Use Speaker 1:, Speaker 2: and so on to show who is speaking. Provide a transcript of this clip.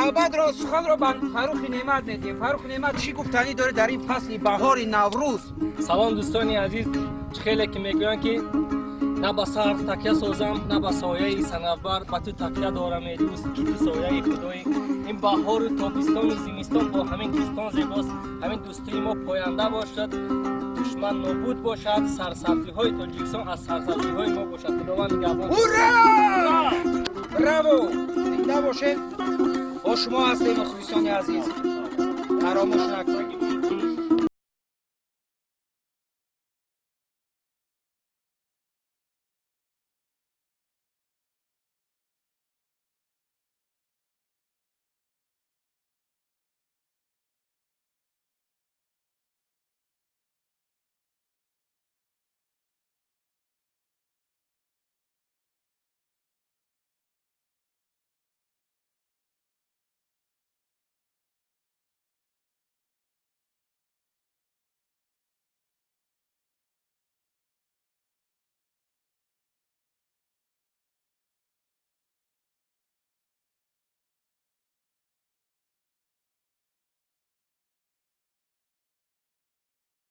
Speaker 1: Навбатро, суханро ба Фаррухи Неъмат медиҳем. Фаррухи Неъмат, чӣ гуфтанӣ доред дар ин фасли баҳори Наврӯз?
Speaker 2: Салом, дӯстони азиз. Чӣ хеле ки мегӯянд, ки на ба сарв такя созам, на ба сояи санавбар, ба ту такя дорам, эй дӯст, ки ту сояи худоӣ. Ин баҳору тобистону зимистон бо ҳамин дӯстон зебост. Ҳамин дӯстии мо поянда бошад, душман нобуд бошад, сарсабзиҳои Тоҷикистон аз сарсабзиҳои мо бошад. Худованд нигаҳбон.
Speaker 1: Ура! Браво! Зинда бошед! Бо шумо ҳастем, мухлисони азиз, фаромӯш накунед.